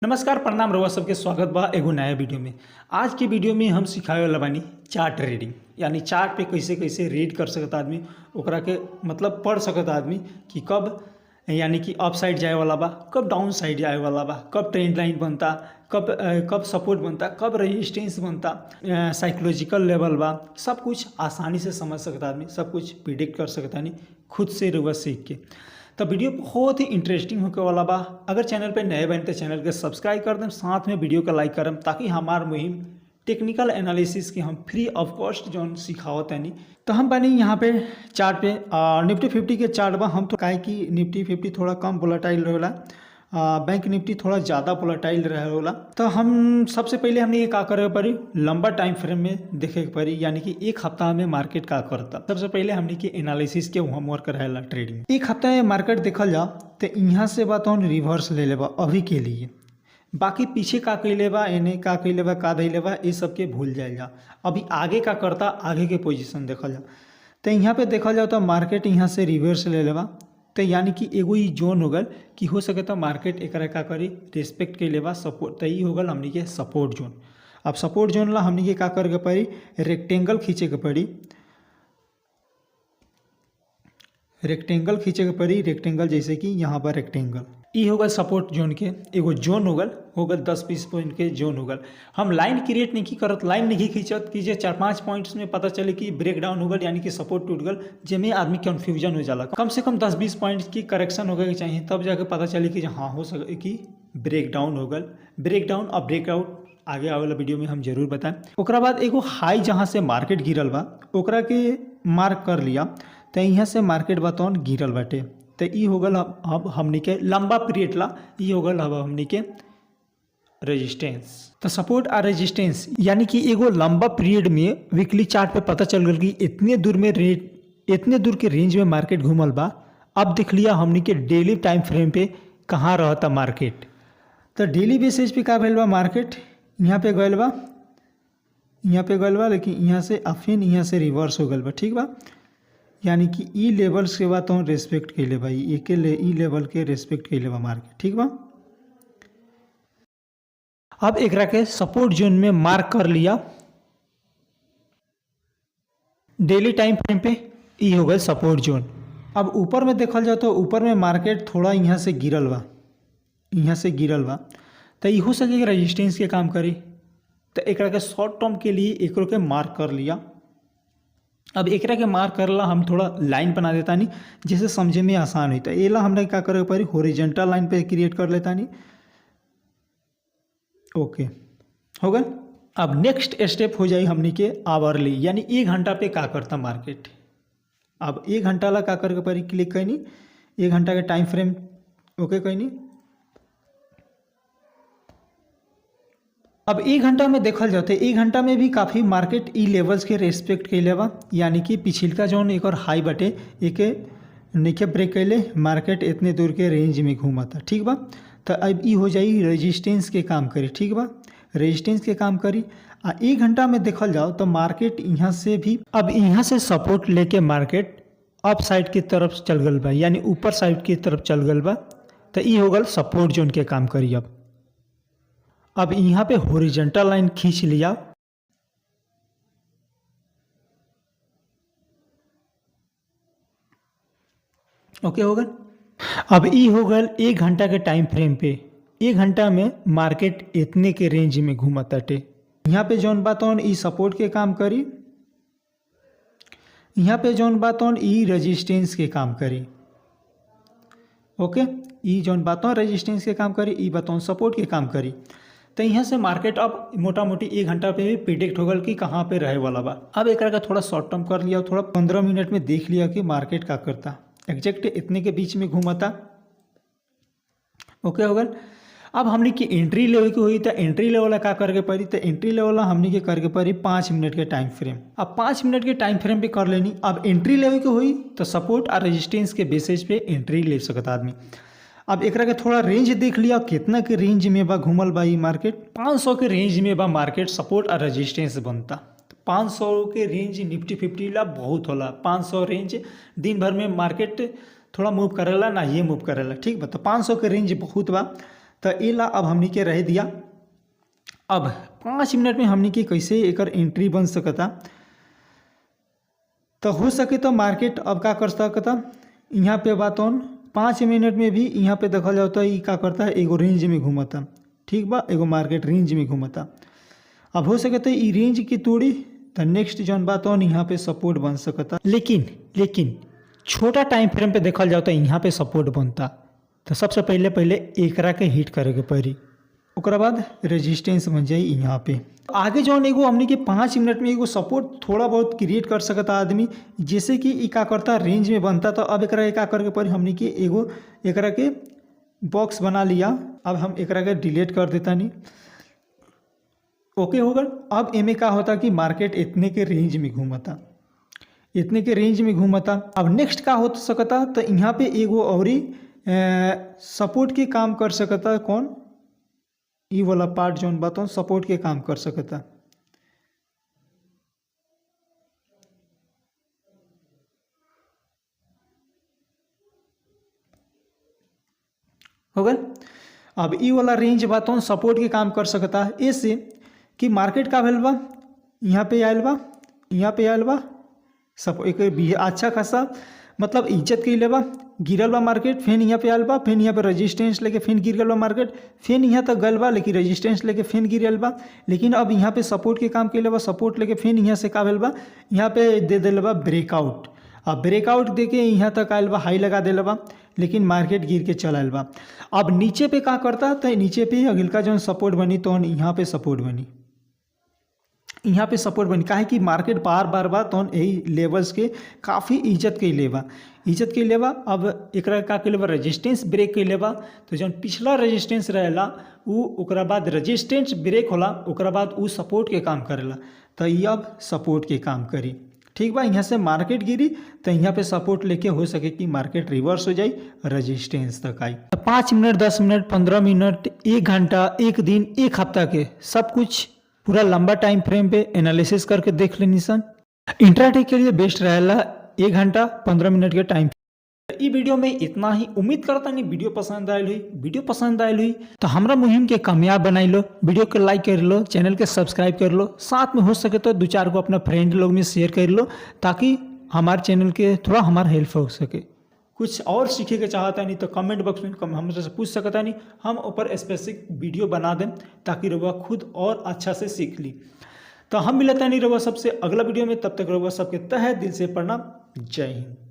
नमस्कार, प्रणाम। रउआ सबके स्वागत बा एगो नया वीडियो में। आज के वीडियो में हम सिखावे वाला बानी चार्ट रीडिंग, यानी चार्ट पे कैसे कैसे रीड कर सकता आदमी, ओकरा के मतलब पढ़ सकता आदमी कि कब यानी कि अप साइड जाए वाला बा, कब डाउन साइड जाए वाला बा, कब ट्रेंड लाइन बनता, कब कब सपोर्ट बनता, कब रेजिस्टेंस बनता, साइकोलॉजिकल लेवल बा, सब कुछ आसानी से समझ सकता आदमी, सब कुछ प्रिडिक्ट कर सकता आदमी खुद से रउआ सीख के। तो वीडियो बहुत ही इंटरेस्टिंग होके वाला बा। अगर चैनल पे नए बने तो चैनल के सब्सक्राइब कर दें, साथ में वीडियो का लाइक करम, ताकि हमार मुहिम टेक्निकल एनालिसिस के हम फ्री ऑफ कॉस्ट जौन सिखावत तनी। तो हम बनी यहाँ पे चार्ट पे निफ्टी 50 के चार्ट बा। हम तो काहे कि निफ्टी 50 थोड़ा कम वोलेटाइल रहेला, बैंक निफ्टी थोड़ा ज़्यादा वोलेटाइल रहेला। तो हम सबसे पहले हमने ये का करे पड़ी, लंबा टाइम फ्रेम में देखे के पड़ी, यानी कि एक हफ्ता में मार्केट का करता। सबसे पहले हमने के एनालिसिस के होमवर्क रहेला ट्रेडिंग। एक हफ्ता में मार्केट देखल जाओ तो यहाँ से बा तो रिवर्स ले लेबा अभी के लिए, बाकी पीछे का कैले बा, एने का कैले बा, का धैले बा, ये सब के भूल जाए जा। अभी आगे का करता, आगे के पोजीशन देखल जाओ तो यहाँ पे देखल जाओ तो मार्केट यहाँ से रिवर्स ले लेबा, तो यानी कि एगो ई जोन हो गल कि हो सके तो मार्केट एकरा का करी, रिस्पेक्ट के लेबा सपोर्ट। तो ई हो गल हमनी के सपोर्ट जोन। अब सपोर्ट जोन ला हमनी के का करे के पड़ी, रेक्टेंगल खींचे के पड़ी, रेक्टेंगल खींचे के पड़ी, रेक्टेंगल जैसे कि यहाँ पर रेक्टेंगल ई हो गल सपोर्ट जोन के एगो जोन हो गल, हो गल 10-20 पॉइंट के जोन हो गल। हम लाइन क्रिएट नहीं करत, लाइन नहीं खींचत कि जे 4-5 पॉइंट्स में पता चले कि ब्रेक डाउन हो गल, यानी कि सपोर्ट टूट गल, जेमे आदमी कन्फ्यूजन हो जाला। कम से कम 10-20 पॉइंट्स की करेक्शन हो गए चाहिए, तब जाके पता चले कि हाँ हो सके कि ब्रेक डाउन हो गल। ब्रेक डाउन और ब्रेकआउट आगे आवे वाला वीडियो में हम जरूर बताएं। ओकरा बाद एगो हाई जहाँ से मार्केट गिरल बा ओकरा के मार्क कर लिया, तो यहाँ से मार्केट बतौन गिरल बाटे, तो ई हो गल अब हमनी के लंबा पीरियड ला ई हो गल अब हमनी के रेजिस्टेंस। तो सपोर्ट और रेजिस्टेंस यानी कि एगो लंबा पीरियड में वीकली चार्ट पे पता चल गल कि इतने दूर में रेट, इतने दूर के रेंज में मार्केट घूमल बा। अब देख लिया हमनी के डेली टाइम फ्रेम पे कहाँ रहता मार्केट। तो डेली बेसिस पे का भइल बा, मार्केट यहाँ पे गइल बा, यहाँ पे गइल बा, लेकिन यहाँ से फिर यहाँ से रिवर्स हो गइल बा, ठीक बा। यानी कि ई लेवल्स के बाद तो हम रेस्पेक्ट कैले बा, एके ले ई लेवल के रेस्पेक्ट कैले बा मार्केट, ठीक बा। अब एकरा के सपोर्ट जोन में मार्क कर लिया डेली टाइम फ्रेम पे, ई हो गए सपोर्ट जोन। अब ऊपर में देखल जाए तो ऊपर में मार्केट थोड़ा यहाँ से गिरल बा, यहाँ से गिरल बा, तो ई हो सके कि रेजिस्टेंस के काम करी, तो एकरा के शॉर्ट टर्म के लिए एकरो के मार्क कर लिया। अब एकरा के मार्क करला हम थोड़ा लाइन बना देता नहीं, जैसे समझे में आसान होता। एला हमने का करे पड़ी, हॉरिजॉन्टल लाइन पे क्रिएट कर लेता नहीं, ओके हो गए। अब नेक्स्ट स्टेप हो जाए हमनी के आवरली, यानी 1 घंटा पे का करता मार्केट। अब 1 घंटा ला का करके पड़ी, क्लिक करनी, 1 घंटा के टाइम फ्रेम ओके करनी। अब 1 घंटा में देखल जाते 1 घंटा में भी काफ़ी मार्केट ई लेवल्स के रेस्पेक्ट कैले बा, यानी कि पिछिलका जोन एक और हाई बटे एके नीचे ब्रेक कैले मार्केट इतने दूर के रेंज में घूमता, ठीक बा। तो अब ई हो जाई रेजिस्टेंस के काम करी, ठीक बा, रेजिस्टेंस के काम करी। आ 1 घंटा में देखल जाओ तो मार्केट यहाँ से भी अब यहाँ से सपोर्ट लेके मार्केट अप साइड की तरफ चल गल बा, यानी ऊपर साइड की तरफ चल गल बा, तो ई हो गल सपोर्ट जोन के काम करी। अब यहाँ पे हॉरिजॉन्टल लाइन खींच लिया, ओके हो गल। अब ई हो गल 1 घंटा के टाइम फ्रेम पे, 1 घंटा में मार्केट इतने के रेंज में घूमताटे। यहाँ पे जौन बात ई सपोर्ट के काम करी, यहाँ पे जौन बात ई रेजिस्टेंस के काम करी, ओके। ई जौन बात रेजिस्टेंस के काम करी, ई बात सपोर्ट के काम करी। तो यहाँ से मार्केट अब मोटा मोटी 1 घंटा पे भी प्रिडिक्ट हो गल कि कहाँ पे रहे वाला बा। अब एकरा का थोड़ा शॉर्ट टर्म कर लिया, थोड़ा 15 मिनट में देख लिया कि मार्केट का करता, एग्जैक्ट इतने के बीच में घूमता, ओके हो गल। अब हमने की एंट्री लेवे के हुई तो एंट्री लेवल का करके पड़ी, तो एंट्री लेवल हमने के करके पड़ी 5 मिनट के टाइम फ्रेम। अब 5 मिनट के टाइम फ्रेम पे कर लेनी। अब एंट्री लेवे के हुई तो सपोर्ट और रेजिस्टेंस के बेसिस पे एंट्री ले सकता आदमी। अब एकरा के थोड़ा रेंज देख लिया, कितना के रेंज में बा घूमल बा ई मार्केट, 500 के रेंज में बा मार्केट सपोर्ट और रेजिस्टेंस बनता। 500 के रेंज निफ्टी 50 ला बहुत होला, 500 रेंज दिन भर में मार्केट थोड़ा मूव करेला ना ये मूव करेला, ठीक बा। तो 500 के रेंज बहुत बा। तो ए ला अब हमनी के रह दिया। अब 5 मिनट में हमनी के कैसे एकर एंट्री बन सकता, तो हो सके तो मार्केट अब का कर सकता, यहाँ पे बात 5 मिनट में भी यहाँ पे देखल जाओ तो का करता है एगो रेंज में घूमता, ठीक बा, एगो मार्केट रेंज में घूमता। अब हो सके तो ई रेंज की तोड़ी तो नेक्स्ट जौन बात यहाँ पे सपोर्ट बन सकता, लेकिन लेकिन छोटा टाइम फ्रेम पे देखल जाओ तो यहाँ पे सपोर्ट बनता। तो सबसे पहले पहले एकरा के हिट करे के पड़ी, ओकरा बाद रेजिस्टेंस बन जाए यहाँ पे। आगे जौन एगो हमनी के 5 मिनट में एगो सपोर्ट थोड़ा बहुत क्रिएट कर सकता आदमी, जैसे कि ई का करता रेंज में बनता। तो अब एकरा का करके पड़ी हमनी के एगो एकरा के बॉक्स बना लिया। अब हम एकरा के डिलीट कर देता नहीं, ओके हो गल। अब एमे का होता कि मार्केट इतने के रेंज में घूमता, इतने के रेंज में घूमता। अब नेक्स्ट का हो सकता तो यहाँ पे एगो औरी सपोर्ट के काम कर सकता, कौन ई वाला पार्ट जौन बात सपोर्ट के काम कर सकता। हो गल। अब ई वाला रेंज बात सपोर्ट के काम कर सकता, ऐसे कि मार्केट का भेल बा यहाँ पे आयल बा, यहाँ पे आयल बा, सब एक भी अच्छा खासा मतलब इज्जत के बा, गिरल बा मार्केट, फिर यहाँ पे आयल बा, फिर यहाँ पे रेजिस्टेंस लेके फिर गिर गल बा मार्केट, फिर यहाँ तक गल बा लेकिन रेजिस्टेंस लेके फिर गिरल बा, लेकिन अब यहाँ पे सपोर्ट के काम कैले बा, सपोर्ट लेके फिर यहाँ से का भेल बा यहाँ पे दे दिल बा ब्रेकआउट। अब ब्रेकआउट दे के यहाँ तक आयल बा, हाई लगा दिल बा, लेकिन मार्केट गिर के चल आयल बा। अब नीचे पे का करता तो नीचे पे अगिलका जौन सपोर्ट बनी तो यहाँ पे सपोर्ट बनी, यहाँ पे सपोर्ट बनी, काहे कि मार्केट बार बार बा तो यही लेवल्स के काफ़ी इज्जत के लेबा, इज्जत के लेबा। अब एकरा का के लेबा रेजिस्टेंस ब्रेक के लेबा, तो जौन पिछला रेजिस्टेंस रहेला उ ओकरा बाद रेजिस्टेंस ब्रेक होला, ओकरा बाद उ सपोर्ट के काम करेला, तो ये अब सपोर्ट के काम करी, ठीक बा। यहाँ से मार्केट गिरी तो यहाँ पे सपोर्ट लेके हो सके कि मार्केट रिवर्स हो जाए, रेजिस्टेंस तक आई। तो 5 मिनट 10 मिनट 15 मिनट 1 घंटा 1 दिन 1 हफ्ता के सब कुछ पूरा लंबा टाइम फ्रेम पे एनालिसिस करके देख लेनी सन। इंट्राडे के लिए बेस्ट रहेला 1 घंटा 15 मिनट के टाइम। ई वीडियो में इतना ही, उम्मीद करता नहीं वीडियो पसंद आयल हुई। वीडियो पसंद आयल हुई तो हमरा मुहिम के कामयाब बनाई लो, वीडियो के लाइक कर लो, चैनल के सब्सक्राइब कर लो, साथ में हो सके तो 2-4 को अपना फ्रेंड लोग में शेयर कर लो, ताकि हमारे चैनल के थोड़ा हमारा हेल्प हो सके। कुछ और सीखे के चाहता नहीं तो कमेंट बॉक्स में हमसे पूछ सकता नहीं, हम ऊपर स्पेसिफिक वीडियो बना दें ताकि रउआ खुद और अच्छा से सीख ली। तो हम मिलता नहीं रउआ सबसे अगला वीडियो में, तब तक रउआ सबके तहे दिल से प्रणाम, जय हिंद।